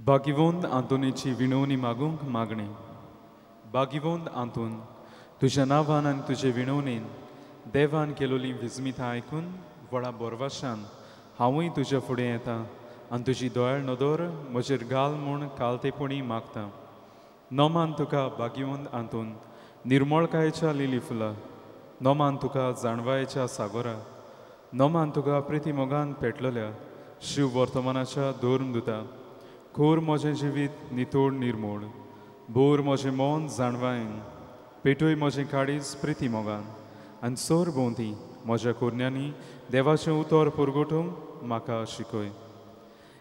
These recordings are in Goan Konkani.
भाग्यवंत आंतोनीची विणवणी मागूंक मागणी. भाग्यवंत आंतोन, तुज्या नांवान आनी तुजे विणवणेन देवान केलोली विजमितां आयकून व्हडा बोरवाशान हांवूय तुज्या फुडें येता आनी तुजी दोयाळ नदर म्हजेर घाल म्हूण कालतेपणी मागता. नोमान तुका भाग्यवंत आंतोन, निर्मळकायेच्या लिली फुलां, नोमान तुका जाणवायेच्या सागोरा, नोमान तुका प्रिती मोगान पेटलोल्या शिव वर्तमानाच्या धर्मदुता. खोर म्हजें जिवीत नितोड निर्मोड, बोर म्हजें मन जाणवायेन, पेटय म्हजें काळीज प्रिती मोगान आनी सोर भोंवती म्हज्या कोरण्यांनी देवाचें उतर पुरगोटूंक म्हाका शिकय.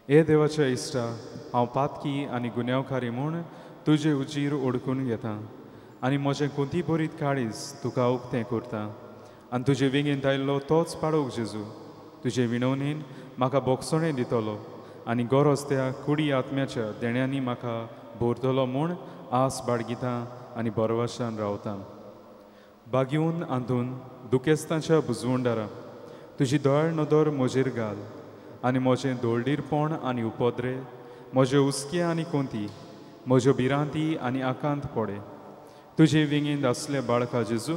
हे देवाच्या इश्टा, हांव पातकी आनी गुन्यांवकारी म्हूण तुजे उजीर ओडकून घेता आनी म्हजें कोंती बरीत काळीज तुका उक्तें करता आनी तुजे वेंगेंत आयिल्लो तोच पाडोक जेजू तुजे विणवणेन म्हाका बोगसणें दितलो आनी गरज त्या कुडी आत्म्याच्या देण्यांनी म्हाका भरतलो म्हूण आस बाळगिता आनी बरवाशान रावता. बागेवन आंतून दुखेस्तांच्या बुजवंडारा, तुजी दोयाळ नदर म्हजेर घाल आनी म्हजें दोळडीरपण आनी उपद्रे, म्हजे हुस्के आनी कोंती, म्हज्यो भिरांती आनी आकांत पडे. तुजे वेंगेंत आसले बाळका जेजू,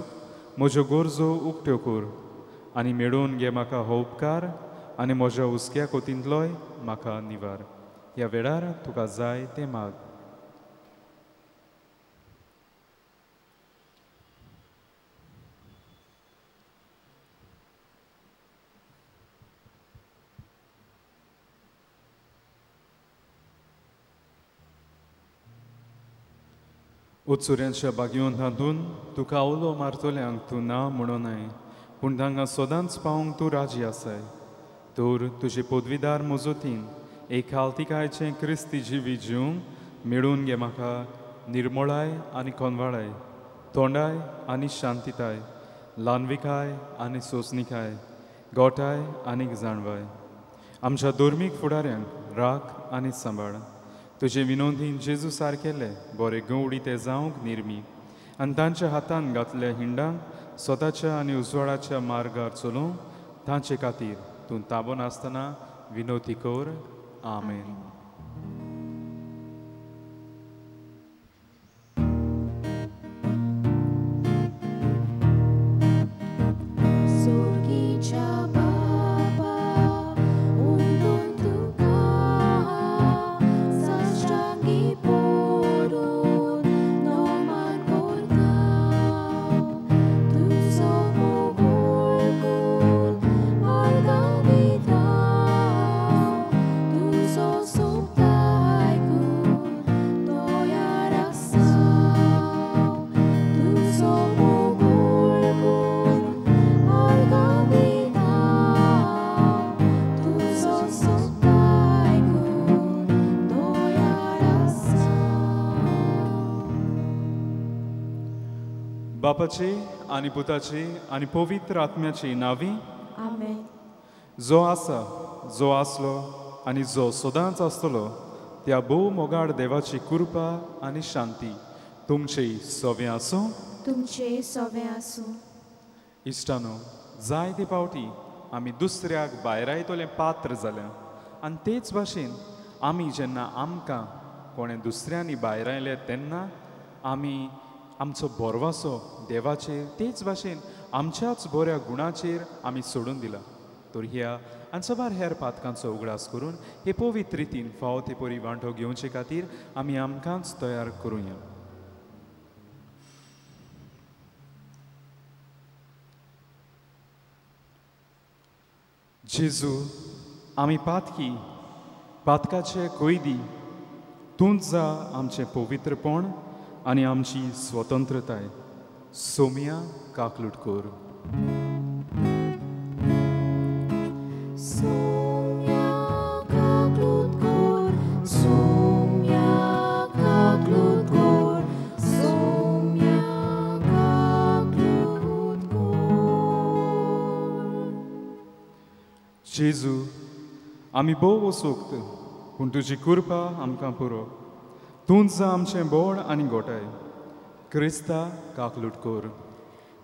म्हज्यो गरजो उक्त्यो कर आनी मेळोवन घे म्हाका हो उपकार आनी म्हज्या हुस्क्या कोतींतलोय म्हाका निवार. ह्या वेळार तुका जाय तें माग. उत्सुऱ्यांच्या बागयोन हातून तुका उलो मारतल्यांक तूं ना म्हणूं नाय, पूण तांकां सदांच पावोवंक तूं राजी आसाय. तर तुजे पदवीदार मजतीन एक खालतिकायचें क्रिस्ती जिवी जिवंक मेळून घे म्हाका निर्मळाय आनी कोनवाळाय, तोंडाय आनी शांतिताय, ल्हानविकाय आनी सोंसणिकाय, गोठाय आनी जाणवाय. आमच्या धर्मीक फुडाऱ्यांक राख आनी सांबाळ. तुजे विनोदीन जेजू सारकेले बरे गवडी ते जावंक निर्मी आनी तांच्या हातान घातल्या हिंडांक स्वताच्या आनी उजवाडाच्या मार्गार चलोवंक तांचे खातीर तूं ताबो नासतना विनोदी कर. आमेन. बापाची आनी पुताची आनी पवित्र आत्म्याची नावी. आमेन. जो आसा, जो आसलो आनी जो सदांच आसतलो त्या भोव मोगाळ देवाची कृपा आनी शांती तुमचे सवें आसूं. तुमचे सवें आसूं. इश्टानो, जायते फावटी आमी दुसऱ्याक भायरायतलें पात्र जाल्या आनी तेच भाशेन आमी जेन्ना आमकां कोणें दुसऱ्यांनी भायरायलें तेन्ना आमी आमचो भरवंसो देवाचेर तेच भाशेन आमच्याच बऱ्या गुणाचेर आमी सोडून दिला. तर ह्या आनी साबार हेर पातकांचो उगडास करून हे पवित्र रितीन फावो ते परी वांटो घेवचे खातीर आमी आमकांच तयार करुया. जेजू, आमी पातकी, पातकाचे कैदी, तूंच जा आमचें पवित्रपण आनी आमची स्वतंत्रताय. सोम्या काकलूट कर. सोम्या काकलूट कर, सोम्या काकलूट कर, सोम्या काकलूट कर. जेजू, आमी भोव असोक्त, पूण तुजी कृपा आमकां पुरो. तूंच जा आमचें बोड आनी गोठाय. क्रिस्ता काकलूट कर.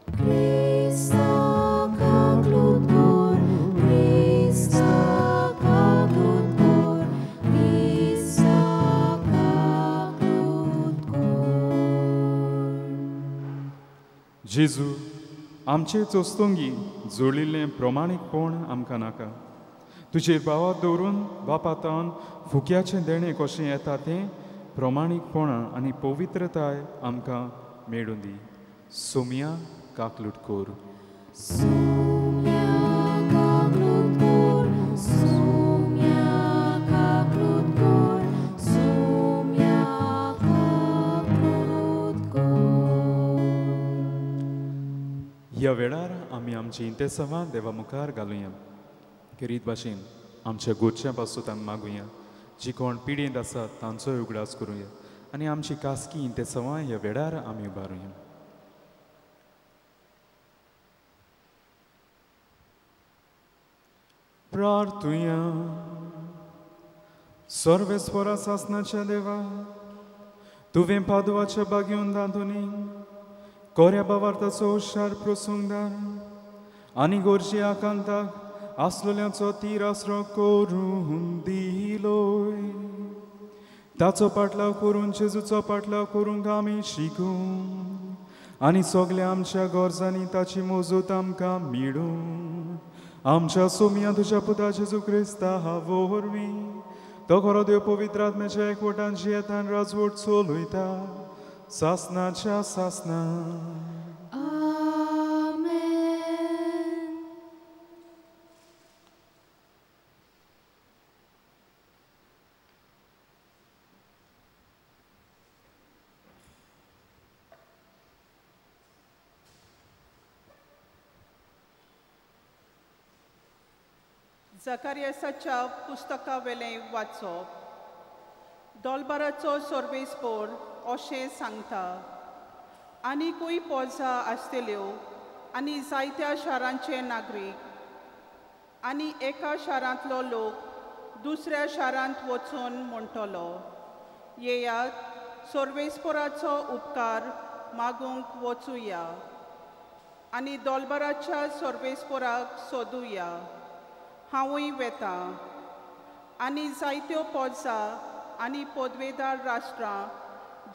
क्रिस्ता काकलूट कर, क्रिस्ता काकलूट कर, क्रिस्ता जेजू, आमचे चोस्तोंगी जोडिल्लें प्रमाणीकपण आमकां नाका. तुजेर भावात दवरून बापातान फुक्याचें देणें कशें येता तें प्रमाणीकपणां आनी पवित्रताय आमकां मेळूं दी. सोम्या काकलूट कोर. ह्या वेळार आमी आमची इंतेसांवां देवा मुखार घालुया. खेरीत भाशेन आमच्या गोरच्या पासून आमी मागुया, जी कोण पिडेंत आसात तांचोय उगडास करुया आनी आमची खासगी इंतेसांवां ह्या वेळार आमी उबारुया. प्रार्थुया. सर्वेस्परा सासनाच्या देवा, तुवें पादवाच्या बागेवन दांतुनी कोऱ्या बावार्थाचो हुशार प्रसंगदार आनी गोरजी आकांताक आसलोल्याचो तीर आसरो करून दिलोय. ताचो पाटलाव करून जेजूचो पाटलाव करूंक आमी शिकूं आनी सगल्या आमच्या गरजांनी ताची मजत आमकां मेळूं. आमच्या सोम्या तुज्या पुता जेजू क्रिस्ता वरवीं तो खरो देव पवित्र आत्म्याच्या एकवटान जियेतान राजवट चलयता सासनाच्या सासना. आमेन. जकारियासाच्या पुस्तकावेलें वाचप. दोलबाराचो सर्वेस्पोर अशें सांगता, आनीकूय पोजा आसतल्यो आनी जायत्या शारांचे नागरीक आनी एका शारांतलो लोक दुसऱ्या शारांत वचून म्हणटलो, येयात सर्वेस्पोराचो उपकार मागूंक वचुया आनी दोलबाराच्या सर्वेस्पोराक सोदुया. हांवूय वेता. आनी जायत्यो पोजा आनी पदवेदार राष्ट्रां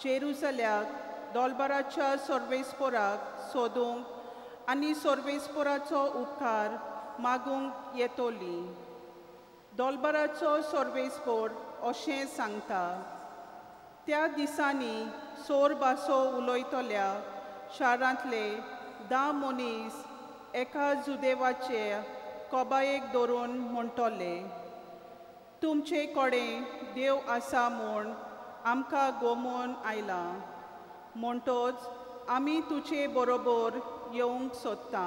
जेरुजल्याक दोलबाराच्या सर्वेस्पोराक सोदूंक आनी सर्वेस्पोराचो उपकार मागूंक येतली. दोलबाराचो सर्वेस्पोर अशें सांगता, त्या दिसांनी सोर भासो उलयतल्या शारांतले 10 मनीस एका जुदेवाचे कोबायेक धरून म्हणटले, तुमचे कडेन देव आसा म्हूण आमकां गोमून आयलां, म्हणटोच आमी तुजे बरोबर येवंक सोदता.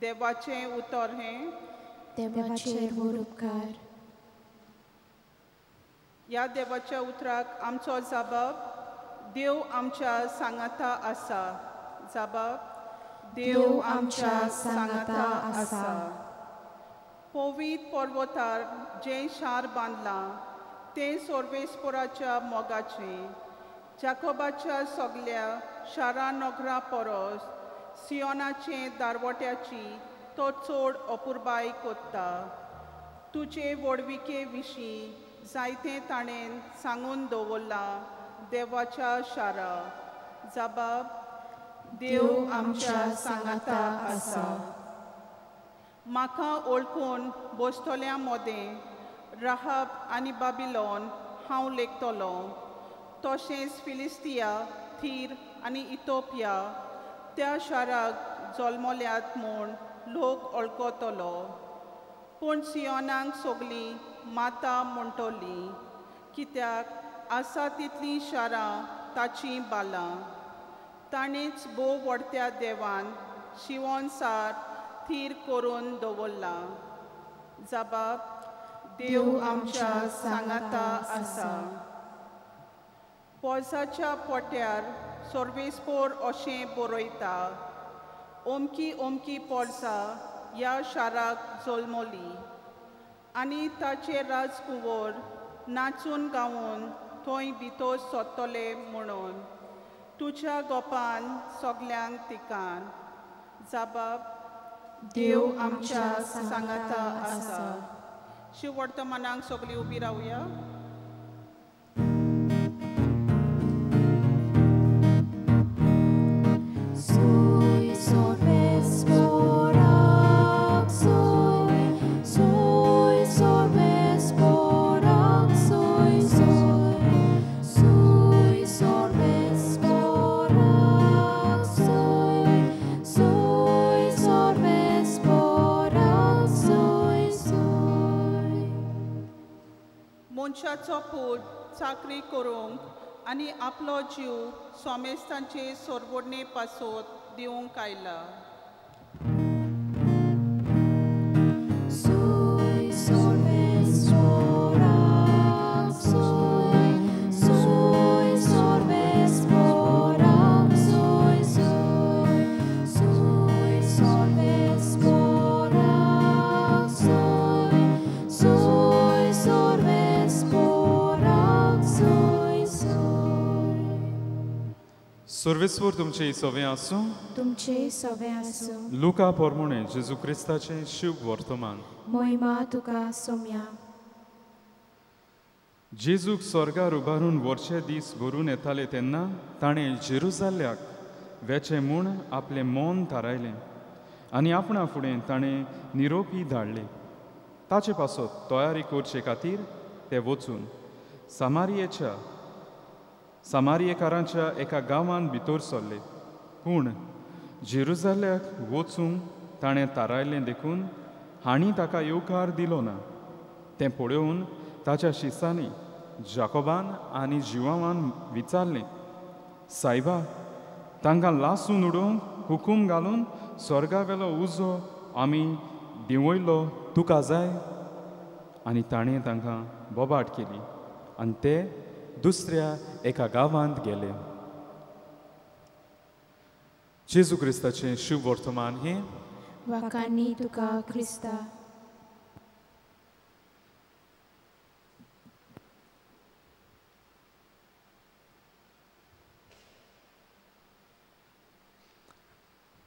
देवाचें उतर हें. देवाचेर व्हड उपकार. ह्या देवाच्या उतराक आमचो जबाब देव आमच्या सांगाता आसा. जबाब देव आमच्या सांगाता आसा. पवित्र पर्वतार जें शार बांदलां तें सर्वेस्पोराच्या मोगाचें. जाकोबाच्या सगल्या शारां नगरां परस सियोनाचे दारवट्याची तो चड अपुरबाय कोत्ता. तुजे व्हडविके विशीं जायतें ताणें सांगून दवरलां देवाच्या शारा. जबाब देव आमच्या सांगाता आसा. म्हाका वळखून बसतल्या मदें राहाब आनी बाबिलोन हांव लेखतलो, तशेंच फिलिस्तिया, थीर आनी इथोपिया त्या शाराक जल्मल्यात म्हूण लोक वळखतलो. पूण सियोनाक सगळीं माता म्हणटली, कित्याक आसा तितलीं शारां ताचीं बालां. ताणेंच भोव व्हडत्या देवान शिवोन सार थीर करून दवरला. जबाब देव आमच्या सांगाता आसा. पोजाच्या पोट्यार सर्वेस्पोर अशें बरयता, ओमकी ओमकी पोर्जा ह्या शाराक जल्मली आनी ताचे राजकुंवर नाचून गावन थंय भितर सोदतले म्हणून तुज्या गोपान सगल्यांक तिकान. जबाब देव आमच्या सांगाता आसा. शिववर्तमानाक सगळीं उबी रावया. मनशाचो पूत चाकरी करूंक आनी आपलो जीव सोमेस्तांचे सोरवडणे पासत दिवंक आयला. सर्वेस्वर तुमचे सवे आसूं. तुमचे सवे आसूं. लुका पोरमोणे जेजू क्रिस्ताचें शुभ वर्तमान. मोहिमा तुका सोम्या. जेजूक स्वर्गार उबारून व्हरचे दीस भरून येताले तेन्ना ताणें जेरुजाल्याक वेचें म्हूण आपलें मन थारायलें आनी आपणा फुडें ताणें निरोपी धाडले. ताचे पासत तयारी करचे खातीर ते वचून सामारियेकारांच्या एका गांवांत भितर सरले. पूण जेरुजाल्याक वचूंक ताणें थारायलें देखून हांणी ताका येवकार दिलो ना. तें पळोवन ताच्या शिसांनी जाकोबान आनी जिवावान विचारलें, सायबा, तांकां लासून उडोवंक हुकूम घालून स्वर्गावेलो उजो आमी देंवयलो तुका जाय? आनी ताणें तांकां बोबाट केली आनी ते दुसऱ्या एका गांवांत गेले. जेजू क्रिस्ताचें शुभ वर्तमान हें. वाकांनी तुका क्रिस्ता.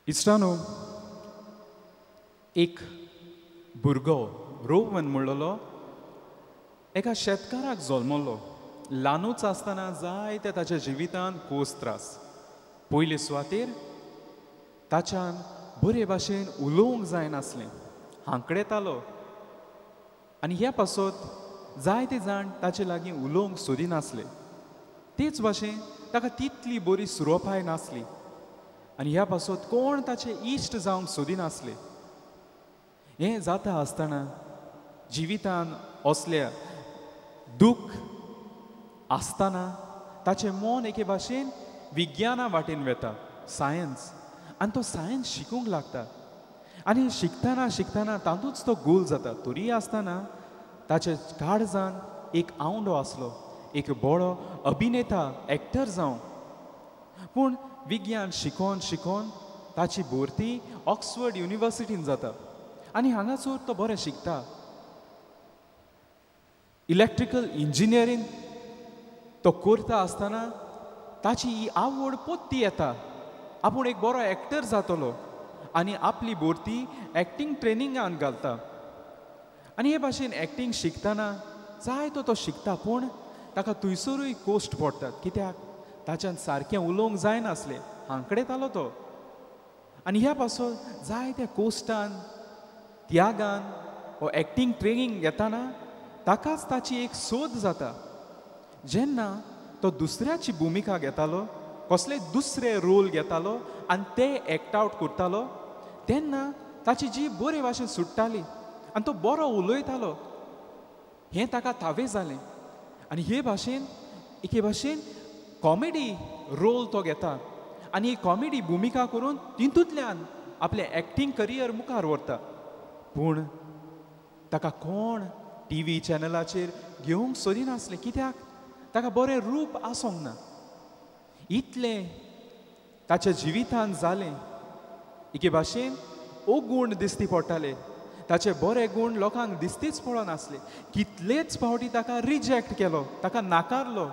इश्टानो, एक भुरगो रोवन म्हणलेलो एका शेतकाराक जल्मलो. ल्हानूच आसतना जायते ताच्या जिवितांत कोस त्रास. पयले सुवातेर ताच्यान बरे भाशेन उलोवंक जायनासलें, हांकडेतालो आनी ह्या पासत जायते जाण ताचे लागीं उलोवंक सोदिनासले. तेच भाशेन ताका तितली बरी सुरोपाय नासली आनी ह्या पासत कोण ताचे इश्ट जावंक सोदिनासले. हें जाता आसतना जिवितान असल्या दुख्ख आसतना ताचें मन एके भाशेन विज्ञाना वाटेन वेता, सायन्स, आनी तो सायन्स शिकूंक लागता आनी शिकतना शिकतना तातूंच तो गोल जाता. तरी आसतना ताच्या काळजान एक आवंडो आसलो, एक बरो अभिनेता, एक्टर जावं. पूण विज्ञान शिकोन शिकोन ताची भरती ऑक्सफर्ड युनिवर्सिटीन जाता आनी हांगासर तो बरें शिकता. इलेक्ट्रिकल इंजिनियरींग तो करता आसतना ताची ही आवड पोत्ती येता, आपूण एक बरो एक्टर जातलो आनी आपली भरती एक्टींग ट्रेनिंगान घालता. आनी हे भाशेन एक्टींग शिकतना जायतो तो शिकता, पूण ताका थंयसरूय कोश्ट पडटात. कित्याक ताच्यान सारकें उलोवंक जायनासलें, हांकडेतालो तो. आनी ह्या पासून जायत्या कोश्टान, त्यागान हो एक्टींग ट्रेनींग घेतना ताकाच ताची एक सोद जाता. जेन्ना तो दुसऱ्याची भुमिका घेतालो, कसले दुसरे रोल घेतालो आनी ते एक्ट आवट करतालो, तेन्ना ताची जी बरे भाशेन सुट्टाली आनी तो बरो उलयतालो, हें ताका थावें जालें. आनी हे भाशेन एके भाशेन कॉमेडी रोल तो घेता आनी ही कॉमेडी भुमिका करून तितूंतल्यान आपलें एक्टींग करियर मुखार व्हरता. पूण ताका कोण टी व्ही चॅनलाचेर घेवंक सोदिनासलें, कित्याक ताका बरें रूप आसूंक ना. इतलें ताच्या जिवितांत जालें, एके भाशेन ओगूण दिसती पडटाले, ताचे बरे गूण लोकांक दिसतीच पडनासले. कितलेच फावटी ताका रिजेक्ट केलो, ताका नाकारलो,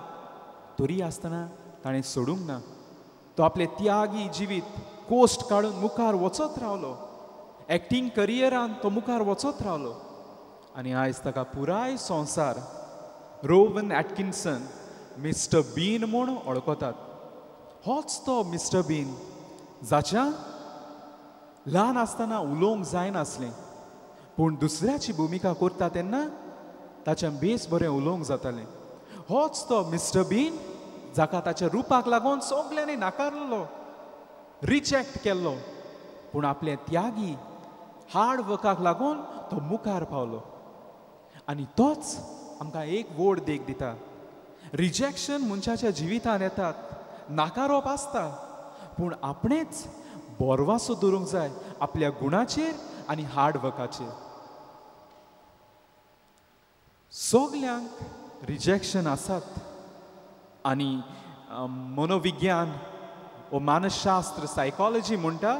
तरी आसतना ताणें सोडूंक ना. तो आपले त्यागी जिवीत कोश्ट काडून मुखार वचत रावलो, एक्टींग करियरान तो मुखार वचत रावलो आनी आयज ताका पुराय संवसार रोवन एटकिन्सन मिस्टर बीन म्हूण वळखतात. होच तो मिस्टर बीन जाच्या ल्हान आसतना उलोवंक जायनासलें, पूण दुसऱ्याची भुमिका करता तेन्ना ताच्या बेस बरें उलोवंक जातालें. होच तो मिस्टर बीन जाका ताच्या रुपाक लागून सगल्यांनी नाकारलो, रिजेक्ट केल्लो, पूण आपले त्यागी हार्ड वर्काक लागून तो मुखार पावलो. आनी तोच आमकां एक व्हड देख दिता. रिजेक्शन मनशाच्या जिवितांत येतात, नाकारप आसता, पूण आपणेच बोरवासो दवरूंक जाय आपल्या गुणाचेर आनी हार्ड वर्काचेर. सगल्यांक रिजेक्शन आसात आनी मनोविज्ञान वो मानसशास्त्र सायकोलॉजी म्हणटा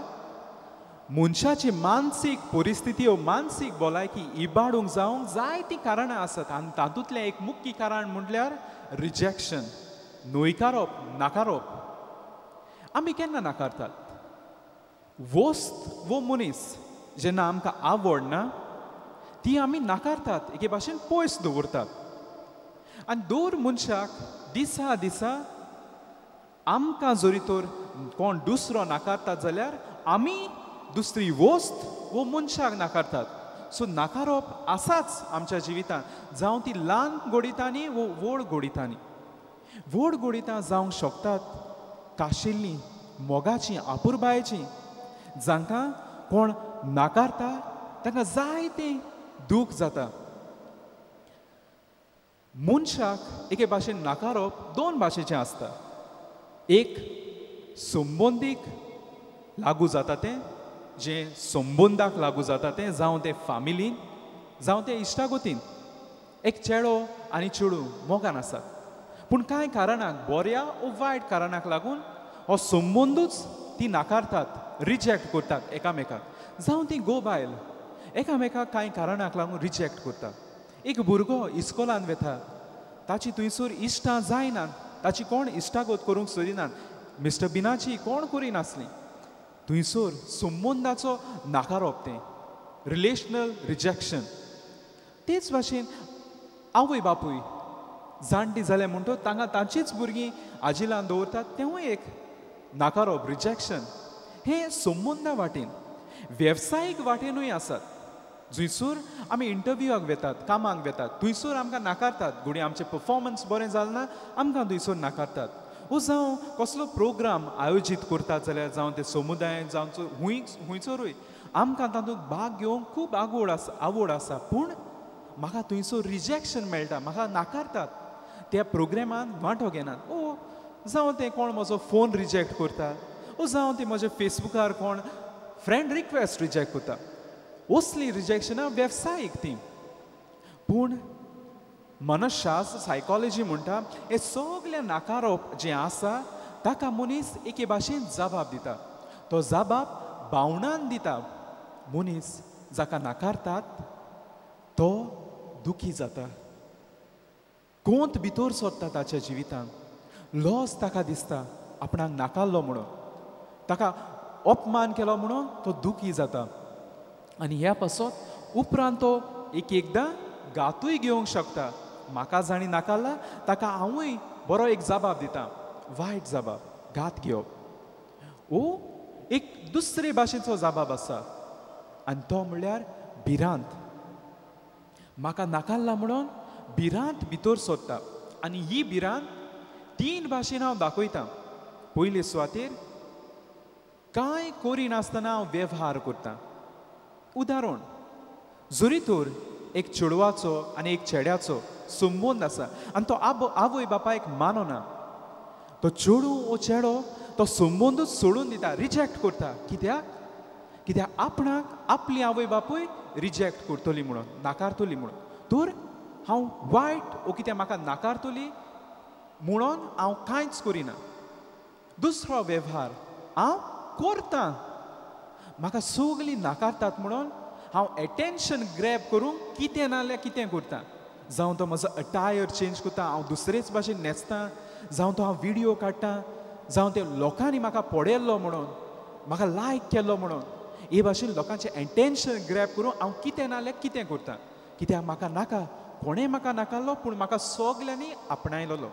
मनशाची मानसीक परिस्थिती वो मानसीक भलायकी इबाडूंक जावंक जायतीं कारणां आसात आनी तातूंतलें एक मुख्य कारण म्हटल्यार रिजेक्शन, न्हयकारप, नाकारप. आमी केन्ना नाकारतात? वस्त वो मनीस जेन्ना आमकां आवडना ती आमी नाकारतात, एके भाशेन पयस दवरतात. आनी दर मनशाक दिसा दिसा आमकां जरी तर कोण दुसरो नाकारतात जाल्यार आमी दुसरी वस्त वो मनशाक नाकारतात. सो नाकारप आसाच आमच्या जिवितांत, जावं ती ल्हान गोडितांनी वो व्हड गोडितांनी. व्हड गोडितां जावंक शकतात काशिल्लीं, मोगाचीं, आपुरबायेचीं. जांकां कोण नाकारता तांकां जायतें दूख जाता. मनशाक एके भाशेन नाकारप दोन भाशेचें आसता. एक संबंदीक लागू जाता तें, जें संबंदाक लागू जाता तें, जावं तें फामिलीन जावं तें इश्टागतीन. एक चेडो आनी चेडूं मोगान आसात, पूण कांय कारणाक, बऱ्या वो वायट कारणाक लागून हो संबंदूच ती नाकारतात, रिजेक्ट करतात एकामेकाक. जावं ती घोव बायल एकामेकाक कांय कारणाक लागून रिजेक्ट करतात. एक भुरगो इस्कोलान वता, ताची थंयसर इश्टां जायनात, ताची कोण इश्टागत करूंक सोदिनात, मिस्टर बिनाची कोण करिनासली. थंयसर संबंदाचो नाकारप तें, रिलेशनल रिजेक्शन. तेच भाशेन आवय बापूय जाणटी जाले म्हणटकच तांकां तांचीच भुरगीं आजिलान दवरतात, तेंवूय एक नाकारप, रिजेक्शन. हें संबंदा वाटेन. वेवसायीक वाटेनूय आसात, थंयसर आमी इंटरव्यूआक वेतात, कामाक वेतात, थंयसर आमकां नाकारतात. घडये आमचें परफॉर्मन्स बरें जालें ना, आमकां थंयसर नाकारतात. वो जावं कसलो प्रोग्राम आयोजीत करतात जाल्यार, जावं ते समुदायांत, जावं हुंयसरूय आमकां तातूंत भाग घेवंक खूब आवड आसा, पूण म्हाका थंयसर रिजेक्शन मेळटा, म्हाका नाकारतात, त्या प्रोग्रामान वांटो घेनात. ओ जावं तें कोण म्हजो फोन रिजेक्ट करता, ओ जावं तें म्हज्या फेसबुकार कोण फ्रेंड रिक्वेस्ट रिजेक्ट करता. असलीं रिजेक्शनां वेवसायीक तीं. पूण मनशास्त्र सायकोलॉजी म्हणटा हें सगळें नाकारप जें आसा ताका मनीस एके भाशेन जबाब दिता. तो जबाब भावनान दिता. मनीस जाका नाकारतात तो दुखी जाता, कोंत भितर सोदता ताच्या जिवितांत, लॉस ताका दिसता आपणाक नाकारलो म्हणून, ताका अपमान केलो म्हणून तो दुखी जाता. आनी ह्या पासत उपरांत तो एक एकदां गातूय घेवंक शकता, म्हाका जाणी नाकारला ताका हांवूय बरो एक जबाब दिता, वायट जबाब, घात घेवप. ओ एक दुसरे भाशेचो जबाब आसा आनी तो म्हणल्यार भिरांत. म्हाका नाकारला म्हणून भिरांत भितर सोदता आनी ही भिरांत तीन भाशेन हांव दाखयतां. पयले सुवातेर कांय करिनासतना हांव वेव्हार करता. उदाहरण, जरी तर एक चेडवाचो आनी एक चेड्याचो संबंद आसा आनी तो आवय बापायक मानना, तो चेडूं वो चेडो तो संबंदूच सोडून दिता, रिजेक्ट करता. कित्याक? कित्याक आपणाक आपली आवय बापूय रिजेक्ट करतली म्हणून, नाकारतली म्हणून. तर हांव वायट वो कित्याक म्हाका नाकारतली म्हणून हांव कांयच करिना. दुसरो वेव्हार हांव करता, म्हाका सगळीं नाकारतात म्हणून हांव एटेन्शन ग्रॅब करूंक कितें ना जाल्यार कितें करता. जावं तो म्हजो अटायर चेंज करता, हांव दुसरेच भाशेन न्हेसता, जावं तो हांव विडियो काडटा, जावं ते लोकांनी म्हाका पळयल्लो म्हणून, म्हाका लायक केल्लो म्हणून, हे भाशेन लोकांचें एटेन्शन ग्रॅब करूंक हांव कितें ना जाल्यार कितें करता. कित्याक म्हाका नाका, कोणें म्हाका नाकारलो पूण म्हाका सगल्यांनी आपणायलेलो.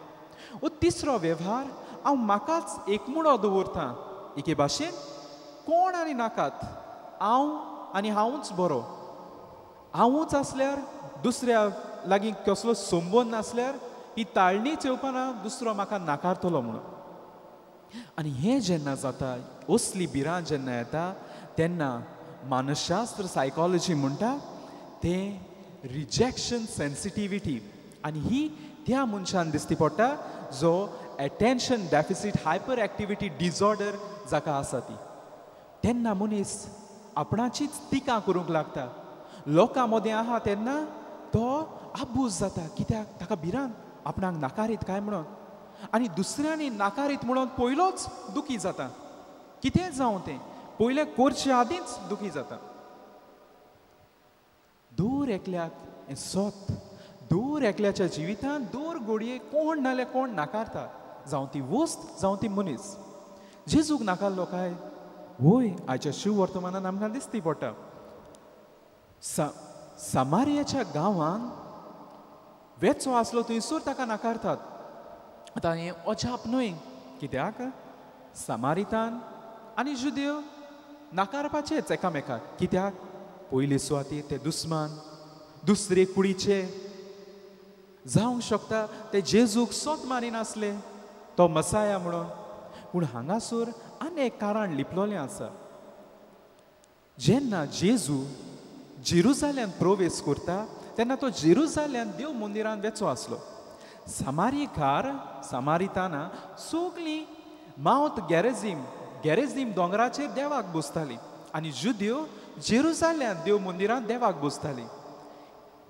वो तिसरो वेव्हार हांव म्हाकाच एकमुळो दवरता, एके भाशेन कोण आनी नाकात, हांव आनी हांवूच बरो. हांवूच आसल्यार दुसऱ्या लागीं कसलो संबंद नासल्यार ही ताळणीच येवपाना, दुसरो म्हाका नाकारतलो म्हणून. आनी हें जेन्ना जाता, असली भिरांत जेन्ना येता तेन्ना मानसशास्त्र सायकोलॉजी म्हणटा तें रिजेक्शन सेन्सिटिविटी, आनी ही त्या मनशान दिसती पडटा जो attention deficit hyper activity disorder जाका आसा ती. तेन्ना मनीस आपणाचीच टिका करूंक लागता. लोकां मदें आहा तेन्ना तो आबूज जाता, कित्याक ताका भिरांत आपणाक नाकारीत काय म्हणून, आनी दुसऱ्यांनी नाकारीत म्हणून पयलोच दुखी जाता. कितें जावं तें पयलें करचे आदींच दुखी जाता. दर एकल्याक हें सत, दर एकल्याच्या जिवितांत दर घडये कोण नाल्यार कोण नाकारता, जावं ती वस्त जावं ती मनीस. जेजूक नाकारलो काय? वय, आयच्या शिव वर्तमानान आमकां दिसती पडटा. सामारियाच्या गांवांत वेचो आसलो थंयसर ताका नाकारतात. आतां हें अजाप न्हय, कित्याक सामारितान आनी जुदेव नाकारपाचेच एकामेकाक. कित्याक पयले सुवातेर ते दुस्मान, दुसरे कुडीचे जावंक शकता ते जेजूक सोत मारिनासले तो मसाया म्हणून. पूण हांगासर आनी एक कारण लिपलोलें आसा. जेन्ना जेजू जेरुजाल्यांत प्रवेश करता तेन्ना तो जेरुजाल्यांत देव मंदिरांत वेचो आसलो. सामारीकार सामारिताना सगळीं मावंट गॅरेझीम गॅरेझीम दोंगराचेर देवाक बसताली आनी जुदेव जेरुजाल्यांत देव मंदिरांत देवाक बसताली.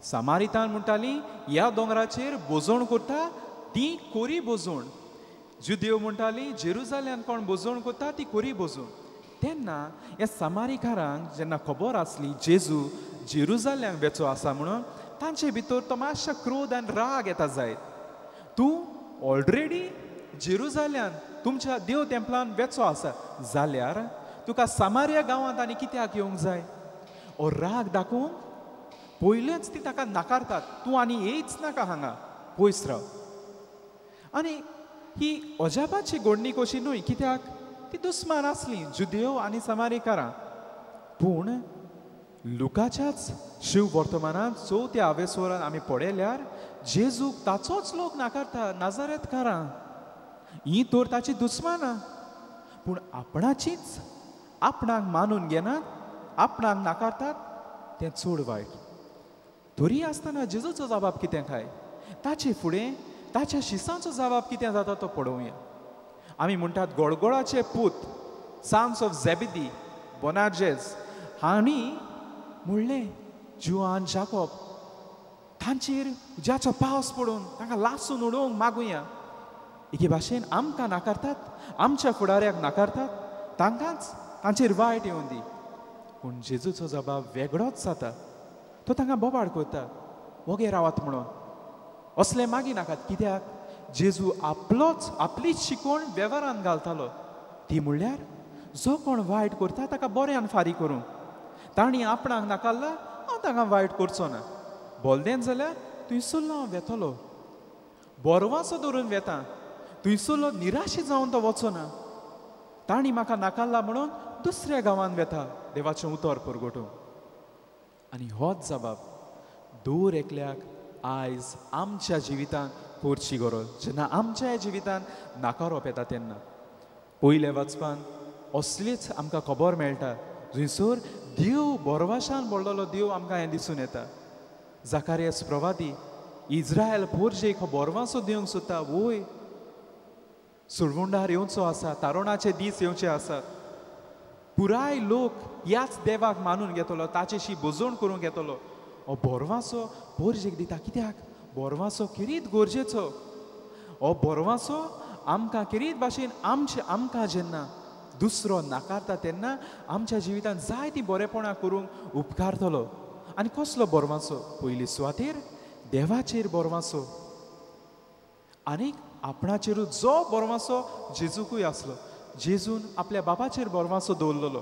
सामारितान म्हणटाली ह्या दोंगराचेर बोजवण करता ती कोरी बोजवण, जुदेव म्हणटाली जेरुजाल्यांत कोण बोजवण करता ती कोरी बोजवण. तेन्ना ह्या सामारीकारांक जेन्ना खबर आसली जेजू जेरुजाल्यांक वेचो आसा म्हणून, तांचे भितर तो मातशा क्रोध आनी राग येता जायत. तूं ऑलरेडी जेरुजाल्यांत तुमच्या देव तेंपलान वेचो आसा जाल्यार तुका सामारिया गांवांत आनी कित्याक येवंक जाय? ओ राग दाखोवंक पयलेंच ती ताका नाकारतात, तूं आनी येयच नाका हांगा, पयस राव. आनी ही अजापाची घडणी कशी न्हय, कित्याक ती दुस्मान आसली जुदेव आनी सामारीकारां. पूण लुकाच्याच शिव वर्तमानांत चवथ्या आवेसोरान आमी पळयल्यार जेजूक ताचोच लोक नाकारता, नाजारेतकारां ही तर ताची दुस्मानां. पूण आपणाचीच आपणाक मानून घेनात, आपणाक नाकारतात तें चड वायट. तरी आसतना जेजूचो जबाब कितें काय, ताचे फुडें ताच्या शिसांचो जबाब कितें जाता तो पळोवया. आमी म्हणटात गोळगोळाचे पूत सान्स ऑफ झेबिदी बोनार्जेस हांणी म्हणलें जुआन जाकोब तांचेर उज्याचो पावस पडून तांकां लासून उडोवंक मागुया. एके भाशेन आमकां नाकारतात, आमच्या फुडाऱ्याक नाकारतात, तांकांच तांचेर वायट येवन दी. पूण जेजूचो जबाब वेगळोच जाता. तो तांकां बोबाड करता, वोगे रावात म्हणून, असलें मागी नाकात. कित्याक जेजू आपलोच आपलीच शिकवण वेव्हारान घालतालो. ती म्हणल्यार जो कोण वायट करता ताका बऱ्यान फारीक करूंक. तांणी आपणाक नाकारला, हांव तांकां वायट करचो ना. बोलदेन जाल्यार थंयसरलो हांव वेतलो, बोरवासो धरून वेता, थंयसरलो निराशी जावन तो वचो ना. तांणी म्हाका नाकारला म्हणून दुसऱ्या गांवांत वेता देवाचें उतर परगटूंक. आनी होच जबाब दर एकल्याक आयज आमच्या जिवितांत करची गरज. जेन्ना आमच्या जिवितांत नाकारप येता तेन्ना पयल्या वाचपान असलीच आमकां खबर मेळटा जंयसर देव बोरवाशान भरलेलो देव आमकां हें दिसून येता. जाकारियस प्रवादी इज्रायल पोरजेक हो बोरवासो दिवंक सोदता. वय सुरवुंडार येवचो आसा, तारुणाचे दीस येवचे आसात, पुराय लोक ह्याच देवाक मानून घेतलो, ताचेशी बोजवण करूंक घेतलो. हो बोरवासो पोरजेक दिता. कित्याक बोरवासो खेरीत गरजेचो. हो बोरवासो आमकां खेरीत भाशेन आमचे आमकां जेन्ना दुसरो नाकारता तेन्ना आमच्या जिवितांत जायतीं बरेपणां करूंक उपकारतलो. आनी कसलो बोरवासो? पयली सुवातेर देवाचेर बोरवासो, आनीक आपणाचेरूच जो बोरवासो जेजूकूय आसलो. जेजून आपल्या बाबाचेर बोरवासो दवरलेलो,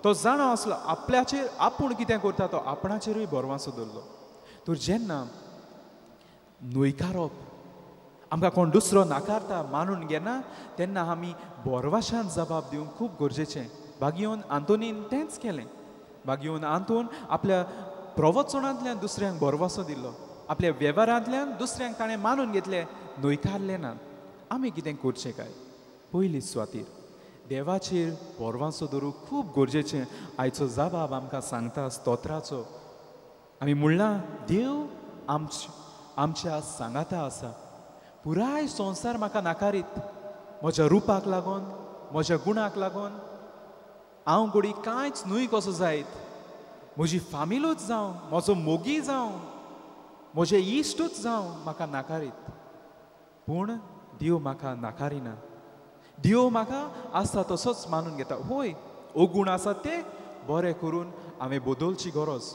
तो जाणा आसलो आपल्याचेर आपूण कितें करता, तो आपणाचेरूय बोरवासो दवरलो. तर जेन्ना न्हयकारप आमकां कोण दुसरो नाकारता मानून घेना तेन्ना आमी बोरवाशान जबाब दिवंक खूब गरजेचें. बागियोन आंतोनीन तेंच केलें. बागियोन आंतोन आपल्या प्रवचनांतल्यान दुसऱ्यांक बोरवासो दिलो, आपल्या वेव्हारांतल्यान दुसऱ्यांक ताणें मानून घेतलें, न्हयकारलें ना. आमी कितें करचें काय? पयली सुवातेर देवाचेर बोरवासो दवरूंक खूब गरजेचें. आयचो जबाब आमकां सांगता स्तोत्राचो. आमी म्हणलां देव आमचे आमच्या सांगाता आसा. पुराय संवसार म्हाका नाकारीत, म्हज्या रुपाक लागून, म्हज्या गुणाक लागून हांव घोडी कांयच न्हय कसो जायत, म्हजी फामिलूच जावं, म्हजो मोगी जावं, म्हजे इश्टूच जावं म्हाका नाकारीत, पूण देव म्हाका नाकारिना. देव म्हाका आसा तसोच मानून घेता. होय, अगूण आसा ते बरें करून हांवें बदलची गरज.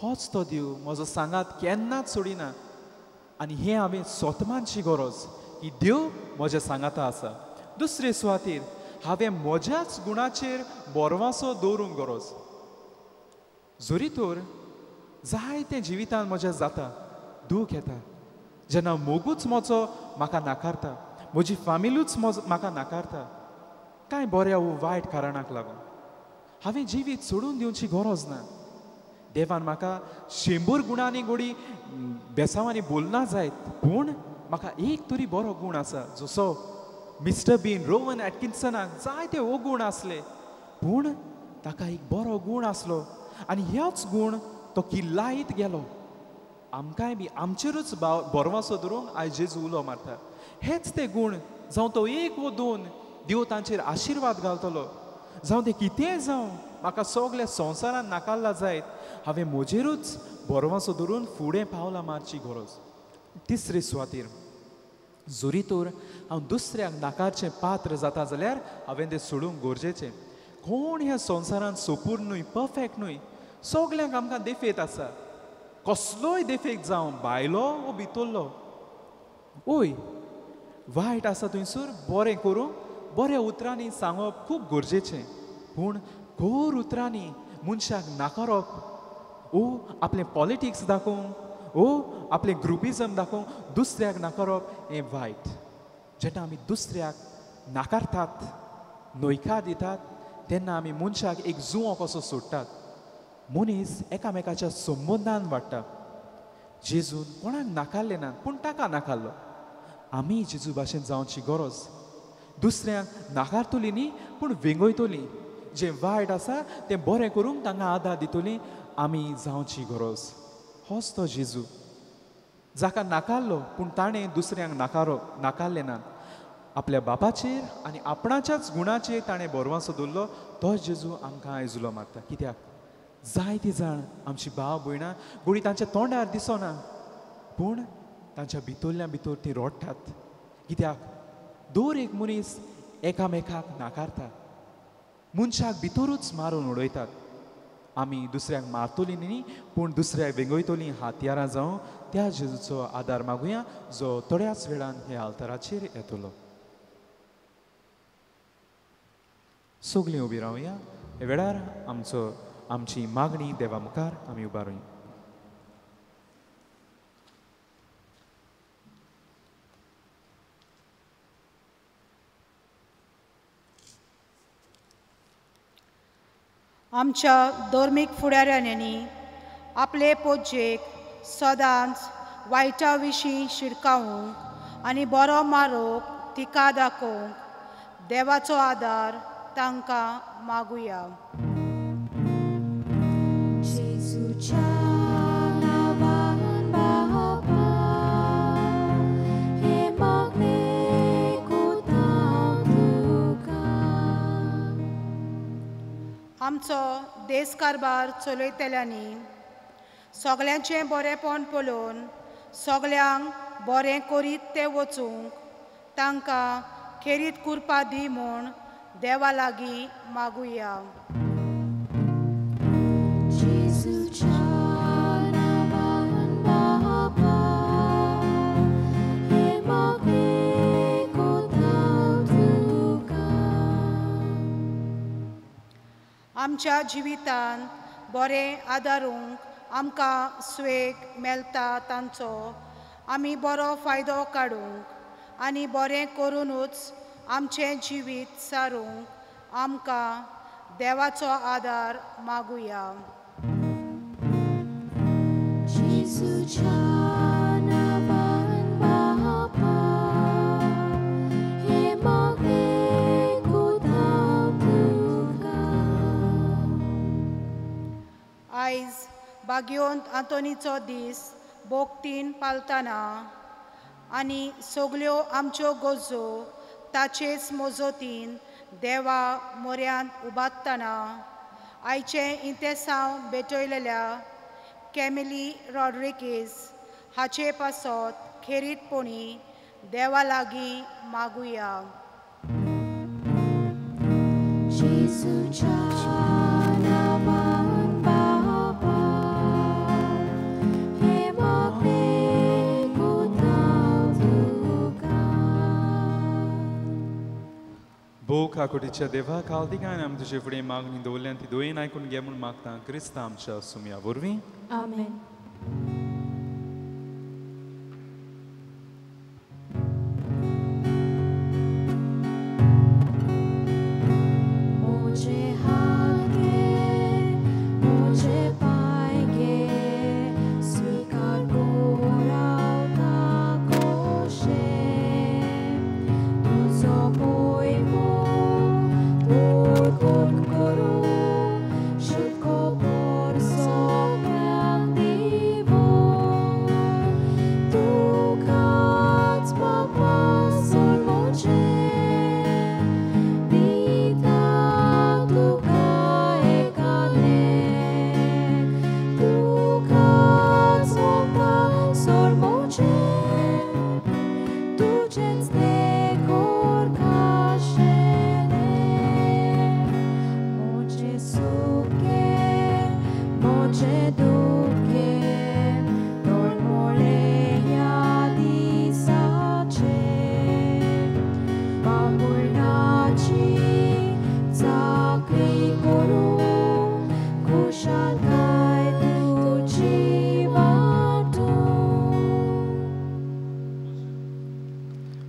होच तो देव म्हजो सांगात केन्नाच सोडिना आनी हें हांवें स्वतमानची गरज की देव म्हज्या सांगाता आसा. दुसरे सुवातेर हांवें म्हज्याच गुणाचेर बरवासो दवरूंक गरज. जरी तर जायतें जिवितान म्हज्या जाता, दूख येता जेन्ना मोगूच म्हजो म्हाका नाकारता, म्हजी फामिलूच म्हाका नाकारता, कांय बऱ्या वो वायट कारणाक लागून हांवें जिवीत सोडून दिवची गरज ना. देवान म्हाका 100 गुणांनी गोडी बेसांवांनी बोलना जायत, पूण म्हाका एक तरी बरो गूण आसा. जसो मिस्टर बीन रोवन एटकिन्सनाक जायते अगूण आसले, पूण ताका एक बरो गूण आसलो आनी ह्योच गूण तो किल्लायत गेलो. आमकांय बी आमचेरूच बरवासो धरूंक आयज जेजू उलो मारता. हेच ते गूण, जावं तो एक वो दोन, देव तांचेर आशिर्वाद घालतलो. जावं तें कितेंय जावं, म्हाका सगल्या संवसारान नाकारला जायत, हांवें म्हजेरूच बरवासो धरून फुडें पावलां मारची गरज. तिसरे सुवातेर जरी तर हांव दुसऱ्याक नाकारचें पात्र जाता जाल्यार हांवें तें सोडूंक गरजेचें. कोण ह्या संवसारान सोपूर न्हय, परफेक्ट न्हय, सगल्यांक आमकां देफेत आसा. कसलोय देफेक जावं, भायलो वो भितरलो. ओय, वायट आसा थंयसर बरें करूंक बऱ्या उतरांनी सांगप खूब गरजेचें, पूण खर उतरांनी मनशाक नाकारप ओ आपलें पॉलिटिक्स दाखोवंक ओ आपलें ग्रुपिजम दाखोवंक दुसऱ्याक नाकारप हें वायट. जेन्ना आमी दुसऱ्याक नाकारतात, न्हयकार दितात, तेन्ना आमी मनशाक एक जुंवो कसो सोडटात. मनीस एकामेकाच्या संबंदान वाडटा. जेजून कोणाक नाकारलें ना, पूण ताका नाकारलो. आमी जेजू भाशेन जावची गरज. दुसऱ्यांक नाकारतली न्ही, पूण वेंगयतली. जें वायट आसा तें बरें करूंक तांकां आदार दितली आमी जावची गरज. होच तो जेजू जाका नाकारलो, पूण ताणें दुसऱ्यांक नाकारलें ना. आपल्या बापाचेर आनी आपणाच्याच गुणाचेर ताणें बरवासो दवरलो. तो जेजू आमकां आयज उलो मारता. कित्याक जायती जाण आमची भाव भयणां गोडी तांच्या तोंडार दिसना, पूण तांच्या भितरल्या भितर ती रडटात. कित्याक दर एक मनीस एकामेकाक नाकारता, मनशाक भितरूच मारून उडयतात. आमी दुसऱ्यांक मारतली न्ही, पूण दुसऱ्याक वेंगयतली हातयारां जावं त्या जेजूचो आदार मागुया, जो थोड्याच वेळान ह्या आल्ताराचेर येतलो. सगळीं उबी रावया. ह्या वेळार आमची मागणी देवा मुखार आमी उबारुया. आमच्या धर्मीक फुडाऱ्यांनी आपले पोजेक सदांच वायटा विशीं शिडकावंक आनी बरो मारोक तिका दाखोवंक देवाचो आदार तांकां मागुया. आमचो देश कारभार चलयतल्यांनी सगल्यांचें बरेंपण पळोवन सगल्यांक बरें करीत ते वचूंक तांकां खेरीत कृपा दी म्हूण देवा लागीं मागुया. आमच्या जिवितान बरें आदारूंक आमकां स्वेग मेळटा तांचो आमी बरो फायदो काडूंक आनी बरें करुनूच आमचें जिवीत सारूंक आमकां देवाचो आदार मागुया. आयज भाग्यवंत आंतोनीचो दीस भोगतीन पालतना आनी सगल्यो आमच्यो गरजो ताचेच मजतीन देवा मोऱ्यांत उबारतना आयचें इंतेसांव भेटयलेल्या कॅमिली रॉड्रिगीज हाचे पासत खेरीतपणी देवा लागीं मागुया. भोव काकुटीच्या देवा कालदिकान आमी तुजे फुडें मागणी दवरल्यान ती दोयेन आयकून घे म्हूण मागता क्रिस्ता आमच्या सुमया वरवीं. आमेन.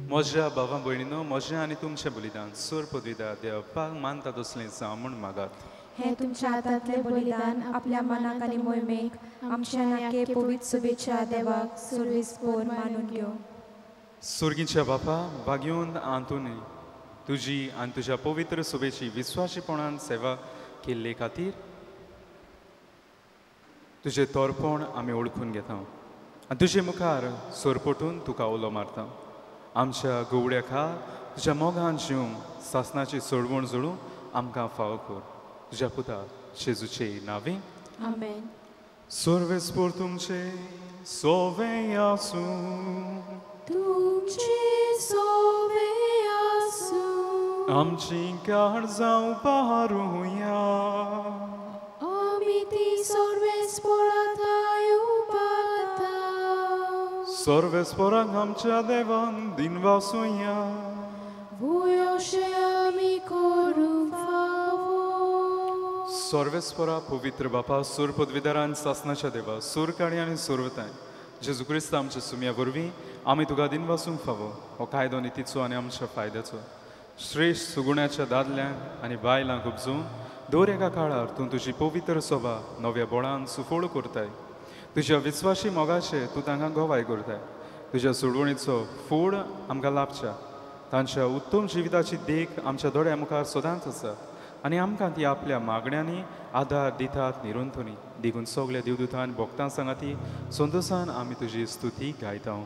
म्हज्या भावा भयणीनो, म्हजें आनी तुमचें बलिदान सूर पदवीदार देवपाक मानता तसलें जावं म्हूण मागात. हें तुमच्या हातांतलें बलिदान आपल्या मनाक आनी मोहिमेक आमच्या नाके पवित्र शुभेच्छा देवाक सुरवीस पोर मानून घेवं. सुर्गीच्या बापा भाग्योन आंतोनी, तुजी आनी तुज्या पवित्र सुबेची विस्वाशीपणान सेवा केल्ले खातीर तुजें तोरपण आमी ओळखून घेता आनी तुजे मुखार सोरपटून तुका उलो मारता. आमच्या गवड्या खाल तुज्या मोगान जिवंक सासनाची सोडवण जोडूं आमकां फावो कर. तुज्या पुता जेजूचे नांवे आमेन. सर्वेस्पोर तुमचे सोवे आसूं. तुमचे सोवे आसूं. आमची काळजां पारुया. आमी ती सर्वेस्पोरा उबारता. सर्वेस्पोराक आमच्या देवान दिनवासुया. वोयोशे आमी करूंक फावो. सर्वेस्पोरा पवित्र बापा सूर पदवीदारान सासनाच्या देवा सूर काणी आनी सुरवताय जेजू क्रिस्त आमच्या सुमया वरवीं आमी तुका दिनवासूंक फावो. हो कायदो नितीचो आनी आमच्या फायद्याचो श्रेश्ठ सुगुण्याच्या दादल्यांक आनी बायलांक उपजून दर एका काळार तूं तुजी पवित्र सोबा नव्या बोळान सुफळ करताय. तुज्या विस्वाशी मोगाचे तूं तांकां गवाय करताय. तुज्या सोडवणीचो फूड आमकां लाभच्या तांच्या उत्तम जिविताची देख आमच्या दोळ्या मुखार सदांच आसा आनी आमकां ती आपल्या मागण्यांनी आदार दितात निरंतनी. देखून सगल्या देवदूतान भक्तां सांगाती संतोसान आमी तुजी स्तुती गायता.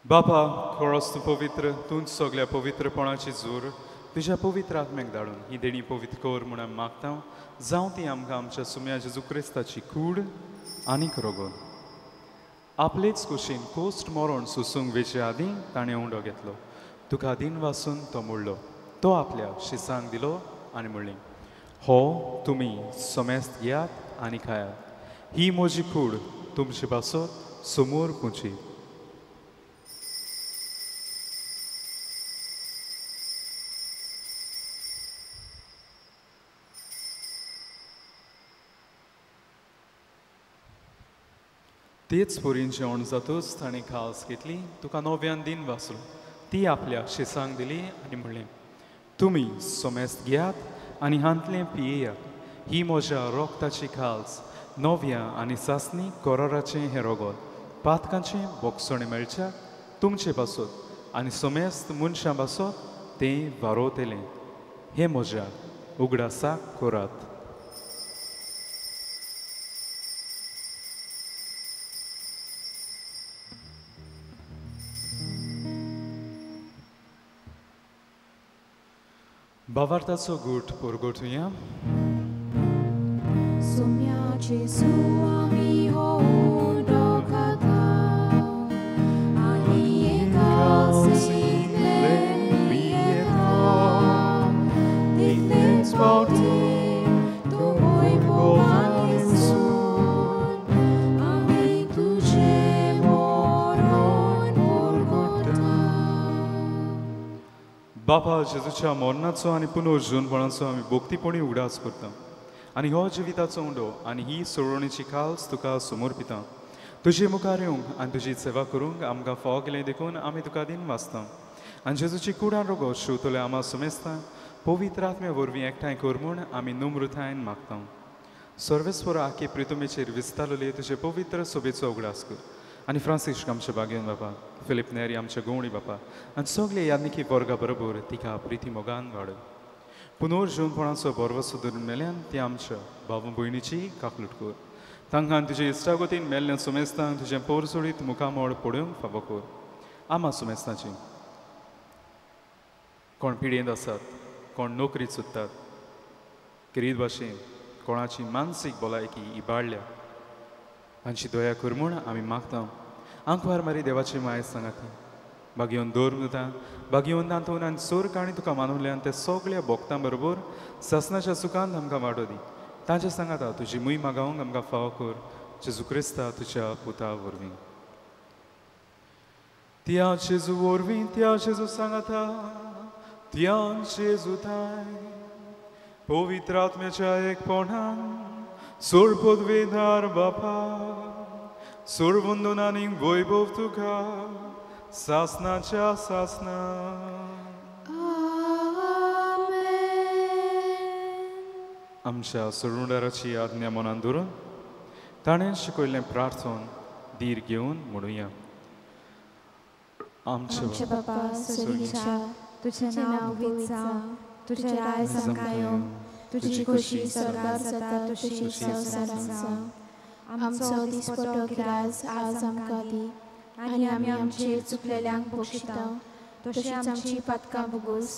बापा खरोच तूं पवित्र, तूंच सगल्या पवित्रपणाची जोर तुज्या पवित्र आत्म्याक धाडून ही देणी पवित्र कर म्हूण आमी मागता. जावं ती आमकां आमच्या सुम्या जेजू क्रिस्ताची कूड आनीक रोगोन. आपलेच कुशीन कोस्ट मरण सोसूंक वेचे आदीं ताणें उंडो घेतलो. तुका दिन वासून तो मोडलो. तो आपल्या शिसांक दिलो आनी म्हणलें, हो तुमी समेस्त घेयात आनी खायात. ही म्हजी कूड तुमचे पासत समोर पुची. तेच पोरीन जेवण जातूच ताणें खास घेतली, तुका नव्यान दिन वाचलो, ती आपल्या शिसांक दिली आनी म्हणलें, तुमी सोमेस्त घेयात आनी हांतलें पियेयात, ही म्हज्या रोगताची खास नव्या आनी सासणी कोराराचें हें रोगोत पातकांचें बोगसणें मेळच्या तुमचे पासत आनी सोमेस्त मनशां पासत तें वारोवतलें, हें म्हज्या उगडासाक करात. भावार्थाचो गूट परगटुया. सोम्या जेजू आमी हो उंडो खाता आनी एकासितले पियेता, तितलेच फावटी तूं वैभवान येसून आमी तुजें मरण परगटा. बापा जेजूच्या मरणाचो आनी पुनर्जीवनपणाचो आमी भक्तीपणी उगडास करता आनी हो जिविताचो उंडो आनी ही सोडवणेची खास तुका समर्पिता. तुजे मुखार येवंक आनी तुजी सेवा करूंक आमकां फावो केलें देखून आमी तुका दिन वाचता आनी जेजूची कुडान रोगो शिंवतले आमा सुमेस्ता पवित्र आत्म्या वरवीं एकठांय कर म्हूण आमी नम्रतायेन मागता. सर्वेस्वर आखे प्रितुमेचेर विस्तारले तुजे पवित्र सोबेचो उगडास कर आनी फ्रांसिस्क आमच्या बागेवन बापा, फिलीप नेरी आमच्या गोवणी बापा आनी सगळे यादनिकी वर्गा बरोबर तिका प्रिती मोगान वाडय. पुनर्जीवनपणाचो भरवसो धरून मेल्यान ती आमच्या भाव भयणीची काकलूट कर. तांकां तुजे इश्टागतीन मेल्ल्या सुमेस्तांक तुजें पोरसोडीत मुखामळ पळोवंक फावो कर. आमा सुमेस्ताची कोण पिडयेंत आसात, कोण नोकरी सोदतात, खेरीत भाशेन कोणाची मानसीक भलायकी इबाडल्या तांची दया कर म्हूण आमी मागता. आंकवार मारी देवाची माय सांगाती बागेवन दवर दिता, बागेवन तातूंत आनी सोर काणी तुका मानवल्यान ते सगळ्या भोक्तां बरोबर ससनाच्या सुखान आमकां वाडो दी. तांचे सांगाता तुजी मूय मागावंक आमकां फावो कर, जेजू क्रिस्ता तुज्या पुता वरवीं. त्या जेजू वरवीं, त्या जेजू सांगाता, त्या जेजू ताय पवित्र आत्म्याच्या एकपणान सोड पदवेदार बापा, सोड वंदन आनी वैभव तुका सासनाच्या सासना. आमच्या सोडवणदाराची आज्ञा मनान धरून ताणें शिकयल्लें प्रार्थन धीर घेवन म्हणुया. आमच्या बापा स्वर्गीच्या, तुजें नांव पवित्र जावं, तुजें राज आमकां येवं, तुजी खोशी स्वर्गार जाता तशी संवसारांत जावं. आमचो दिसपटो गिरास आज आमकां दी आनी आमी आमचेर चुकलेल्यांक बक्षिता तशीच आमची पातकां भोगोस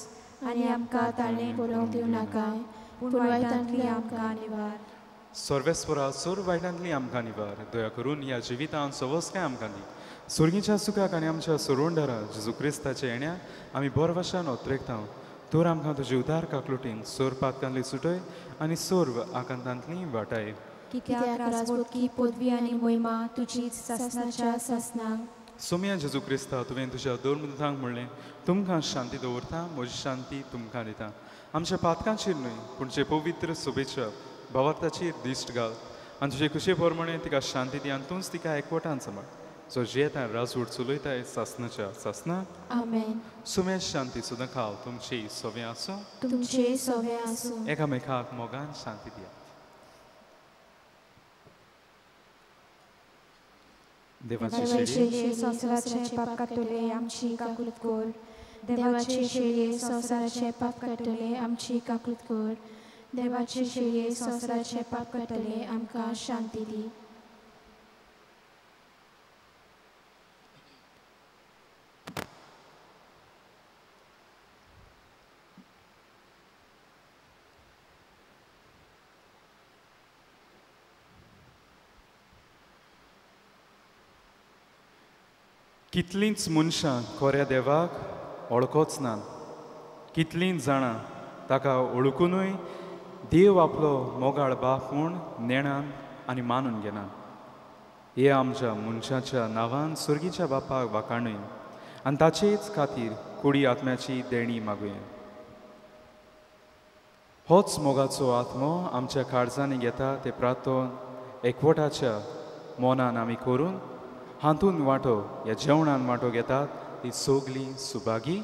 आनी आमकां ताळें पडोवंक दिवं नाकाय, पूण वायटांतली आमकां निवार. सर्वेस्वरा, सोर वायटांतली आमकां निवार. दया करून ह्या जिवितांत सवस्काय आमकां दी. सुर्गीच्या सुखाक आनी आमच्या सोडवणदारा जेजू क्रिस्ताच्या येण्या आमी भरवशान ओत्रेकता. तर आमकां तुजी उदार काकलुटीन सोर पातकांतली सुटय आनी सोर्व आकांतांतली वाटाय. कित्याक राजवटकी पदवी आनी मोहिमा तुजीच सासनाच्या सासनाक. सोम्या जेजू क्रिस्ता, तुवें तुज्या धर्मदूतांक म्हणलें, तुमकां शांती दवरता, म्हजी शांती तुमकां दिता. आमच्या पातकांचेर न्हय पूण जे पवित्र सोबेच्या भावार्थाचेर दिश्ट घाल आनी तुजे खुशे प्रमाणे तिका शांती दी आनी तूंच तिका एकवटान सांबाळ, जो जियेता राजवट चलयताय सासनाच्या सासना. आमेन. सुम्या शांती सुद्दां खाव तुमची सोवे आसूं, तुमचे सोवे आसूं. एकामेकाक मोगान शांती दिया. देवाचे शेळये संवसाराचे पाप काडटले आमची काकूत कर. देवाचे शेळये संवसाराचे पाप काडटले आमची काकूत कर. देवाचे शेळये संवसाराचे पाप काडटले आमकां शांती दी. कितलींच मनशां खऱ्या देवाक वळखोच ना, कितलींच जाणां ताका वळखुनूय देव आपलो मोगाळ बाप म्हूण नेणान आनी मानून घेना. हे आमच्या मनशाच्या नांवान सुर्गीच्या बापाक वाखाणूय आनी ताचेच खातीर कुडी आत्म्याची देणी मागुया. होच मोगाचो आत्मो आमच्या काळजांनी घेता ते प्रार्थन एकवटाच्या मोनान आमी करून हातून वांटो ह्या जेवणान वांटो घेतात ती सगळीं सुभागी.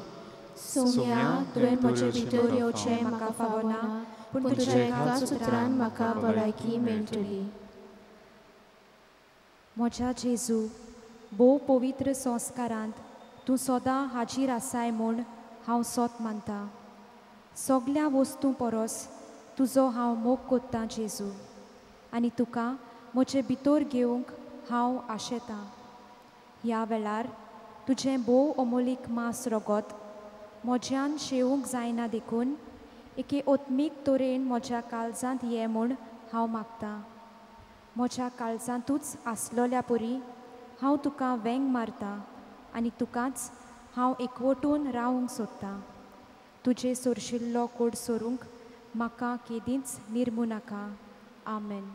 सोम्या, तुवें म्हजे भितर येवचें म्हाका फावना, पूण तुज्या एकाच उतरान म्हाका भलायकी मेळटली. म्हज्या जेजू, भोव पवित्र संस्कारांत तूं सदां हाजीर आसाय म्हूण हांव सत मानता. सगळ्या वस्तूं परस तुजो हांव मोग कोत्तां जेजू, आनी तुका म्हजे भितर घेवंक हांव आशेतां. ह्या वेळार तुजें भोव अमोलीक मांस रगत म्हज्यान शेवूंक जायना, देखून एके ओत्मीक तरेन म्हज्या काळजांत ये म्हूण हांव मागतां. म्हज्या काळजांतूच आसलोल्या परी हांव तुका वेंग मारतां आनी तुकाच हांव एकवटून रावंक सोदतां. तुजे सोरशिल्लो कोड सोरूंक म्हाका केदींच निर्मू नाका. आमेन.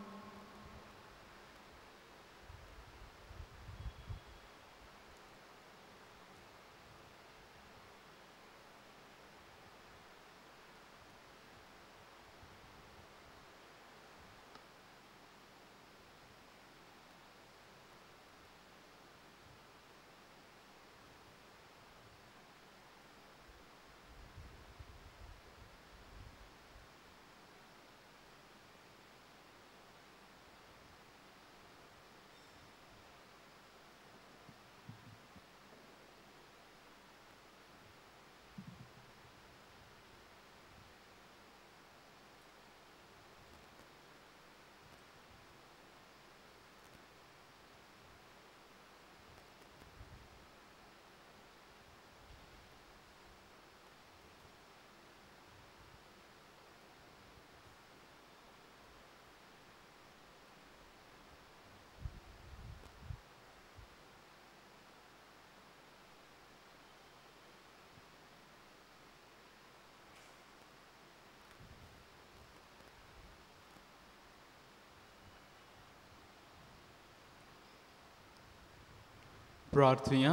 प्रार्थुया.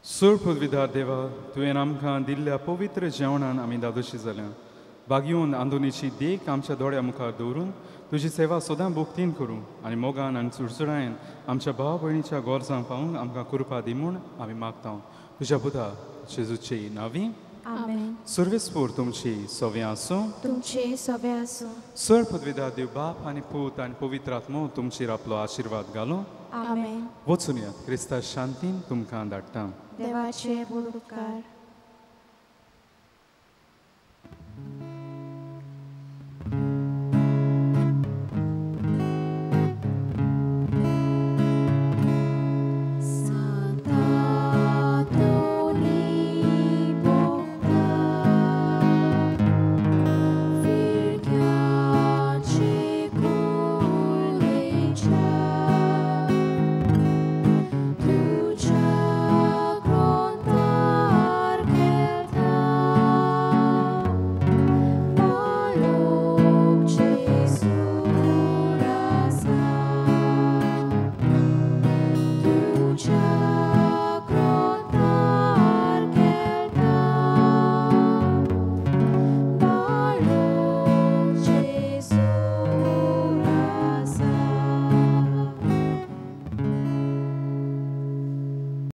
सोर पदवीधार देवा, तुवें आमकां दिल्ल्या पवित्र जेवणान आमी दादोशी जाल्या. बागयोवन आंदोलनाची देख आमच्या दोळ्या मुखार दवरून तुजी सेवा सदां भोक्तीन करूं आनी मोगान आनी चुरचुरायेन आमच्या भाव भयणीच्या गरजांक पावूंक आमकां कृपा दी म्हूण आमी मागता. तुज्या पुता जेजूचे नांवी आमेन. सर्वेस्पोर तुमची सवे आसूं. तुमचे सवे आसूं. सर पदवीधार देव बाप आनी पूत आनी पवित्र आत्मो तुमचेर आपलो आशिर्वाद घालूं. आमेन. वचून यात, क्रिस्ता शांतीन तुमकां धाडटा. देवाचे व्हड उपकार.